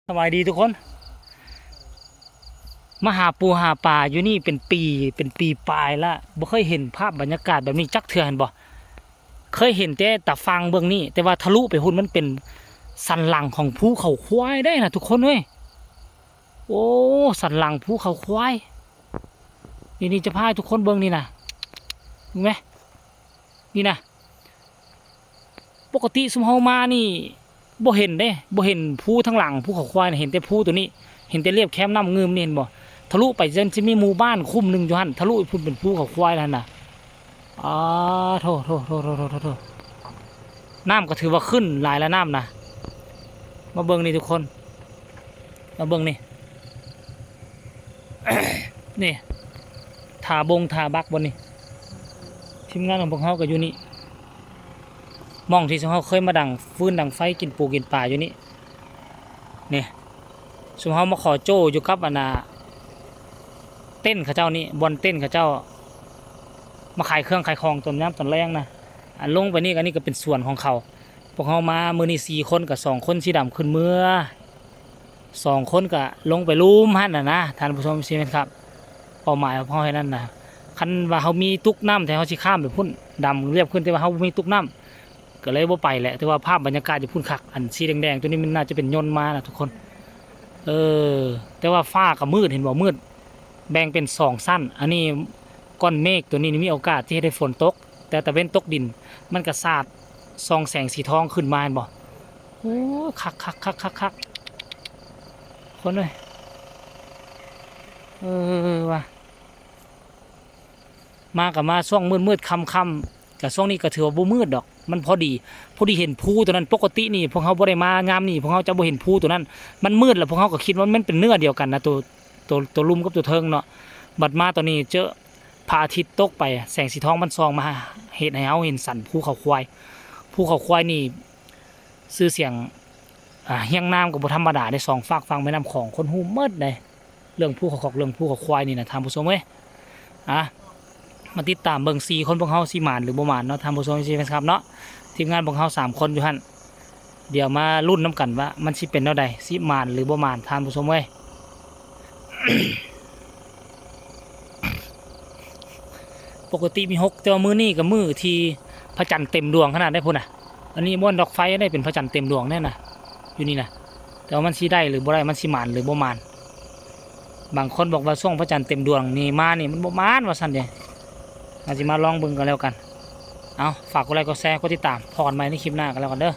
ສະບາຍດີທຸກຄົນ ມາຫາປູຫາປາຢູ່ນີ້ເປັນປີ ເປັນປີປາຍລະ ບໍ່ເຄີຍເຫັນພາບບັນຍາກາດແບບນີ້ຈັກເທື່ອ ເຫັນບໍ່? ເຄີຍເຫັນແຕ່ຕາຝັ່ງເບື້ອງນີ້ ແຕ່ວ່າທະລຸໄປພຸ້ນມັນເປັນສັນຫຼັງຂອງພູເຂົາຄວາຍເດ້ນະທຸກຄົນເອີຍ. ໂອ້ ສັນຫຼັງພູເຂົາຄວາຍ ນີ້ ນີ້ຈະພາໃຫ້ທຸກຄົນເບິ່ງນີ້ນະ ເຫັນໄໝ? ນີ້ນະ ປົກກະຕິຊຸມເຮົາມານີ້ບໍ່ເຫັນເດ້ ບໍ່ເຫັນພູທາງຫຼັງພູເຂົາຄວາຍນະ ເຫັນແຕ່ພູໂຕນີ້ ເຫັນແຕ່ລຽບແຄມນ້ຳງື່ມນີ້ ເຫັນບໍ່? ທະລຸໄປຈົນຊິມີໝູ່ບ້ານຄຸ້ມໜຶ່ງຢູ່ຫັ້ນ ທະລຸໄປພຸ້ນເປັນພູເຂົາຄວາຍແລ້ວຫັ້ນນະ. ອາ ໂທ້ ໂທ້ ນ້ຳກໍຖືວ່າຂຶ້ນຫຼາຍແລ້ວ ນ້ຳນະ. ມາເບິ່ງນີ້ທຸກຄົນ ມາເບິ່ງນີ້ ນີ້ ຖ້າບົງຖ້າບັກບ່ອນນີ້ ທີມງານຂອງພວກເຮົາກໍຢູ່ນີ້ ໝ່ອງທີ່ເຮົາເຄີຍມາດັງຟືນດັງໄຟກິນປູກິນປາຢູ່ນີ້. ນີ້ ຊຸມເຮົາມາຂໍໂຈ້ຢູ່ກັບອັນນ່າ ເຕັນເຂົາເຈົ້ານີ້ ບ່ອນເຕັນເຂົາເຈົ້າມາຂາຍເຄື່ອງຂາຍຂອງຕອນຍາມຕອນແລງນະ. ອັນລົງໄປນີ້ ອັນນີ້ກໍເປັນສວນຂອງເຂົາ. ພວກເຮົາມາມື້ນີ້ສີ່ຄົນ ກໍສອງຄົນສີດຳຂຶ້ນເມືອ ສອງຄົນກໍລົງໄປລຸ່ມຫັ້ນນະນະ ທ່ານຜູ້ຊົມ ຊິແມ່ນຄັບ ເປົ້າໝາຍຂອງເຮົາແຄ່ນັ້ນນະ. ຄັນວ່າເຮົາມີຕຸກນ້ຳ ແຕ່ເຮົາຊິຂ້າມໄປພຸ້ນ ດຳລຽບຂຶ້ນ ແຕ່ວ່າເຮົາບໍ່ມີຕຸກນ້ຳ ກໍເລີຍບໍ່ໄປແຫຼະ. ແຕ່ວ່າພາບບັນຍາກາດຢູ່ພຸ້ນຄັກ ອັນສີແດງໆ ຕົວນີ້ມັນໜ້າຈະເປັນຍົນມານະທຸກຄົນ. ເອີ ແຕ່ວ່າຟ້າກໍມືດ ເຫັນບໍ່? ມືດ ແບ່ງເປັນສອງຊັ້ນ ອັນນີ້ກ້ອນເມກຕົວນີ້ມີໂອກາດທີ່ເຮັດໃຫ້ຝົນຕົກ ແຕ່ຕາເວັນຕົກດິນ ມັນກໍສາດສ່ອງແສງສີທອງຂຶ້ນມາ ເຫັນບໍ່? ໂອ້ ຄັກໆໆໆໆ ຄົນເອີຍ ເອີ ວ່າ ມາກໍມາຊ່ວງມືດໆຄ່ຳໆ ກໍຊ່ວງນີ້ກໍຖືວ່າບໍ່ມືດດອກ ມັນພໍດີ ພໍດີເຫັນພູຕົວນັ້ນ. ປົກກະຕິນີ້ພວກເຮົາບໍ່ໄດ້ມາຍາມນີ້ ພວກເຮົາຈະບໍ່ເຫັນພູຕົວນັ້ນ ມັນມືດ ແລ້ວພວກເຮົາກໍຄິດວ່າມັນເປັນເນື້ອດຽວກັນນະ ຕົວ ຕົວ ຕົວລຸ່ມກັບຕົວເທິງເນາະ. ບັດມາຕອນນີ້ເຈີພະອາທິດຕົກໄປ ແສງສີທອງມັນສ່ອງມາ ເຮັດໃຫ້ເຮົາເຫັນສັນພູເຂົາຄວາຍ. ພູເຂົາຄວາຍນີ້ຊື່ສຽງ ອ່າ ຮຽງນາມກໍບໍ່ທຳມະດາເດ້ ສອງຟາກຝັ່ງແມ່ນ້ຳຂອງ ຄົນຮູ້ໝົດເດ້ ເລື່ອງພູເຂົາຄອກ ເລື່ອງພູເຂົາຄວາຍນີ້ນະ ທ່ານຜູ້ຊົມເອີຍ. ອ່າ ມາຕິດຕາມເບິ່ງ ສີ່ຄົນພວກເຮົາຊິໝານຫຼືບໍ່ໝານເນາະ ທ່ານຜູ້ຊົມທີ່ເປັນແຟນຄລັບເນາະ. ທີມງານພວກເຮົາສາມຄົນຢູ່ຫັ້ນ ດຽວມາລຸ້ນນຳກັນວ່າມັນຊິເປັນແນວໃດ ຊິໝານຫຼືບໍ່ໝານ ທ່ານຜູ້ຊົມເອີຍ. ປົກກະຕິມີຫົກ ແຕ່ວ່າມື້ນີ້ກໍມື້ທີ່ພະຈັນເຕັມດວງຂະໜາດໃດພຸ້ນນະ. ອັນນີ້ບ່ອນດອກໄຟໄດ້ເປັນພະຈັນເຕັມດວງແນ່ນະ ຢູ່ນີ້ນະ. ແຕ່ວ່າມັນຊິໄດ້ຫຼືບໍ່ໄດ້ ມັນຊິໝານຫຼືບໍ່ໝານ. ບາງຄົນບອກວ່າຊ່ວງພະຈັນເຕັມດວງນີ້ມານີ້ ມັນບໍ່ໝານວ່າຊັ້ນເດ້. ເຮົາຊິມາລອງເບິ່ງກັນແລ້ວກັນ. ເອົາ ຝາກກົດໄລກົດແຊ ກົດຕິດຕາມ ພໍ້ກັນໃໝ່ໃນຄລິບໜ້າກັນແລ້ວກັນເດີ.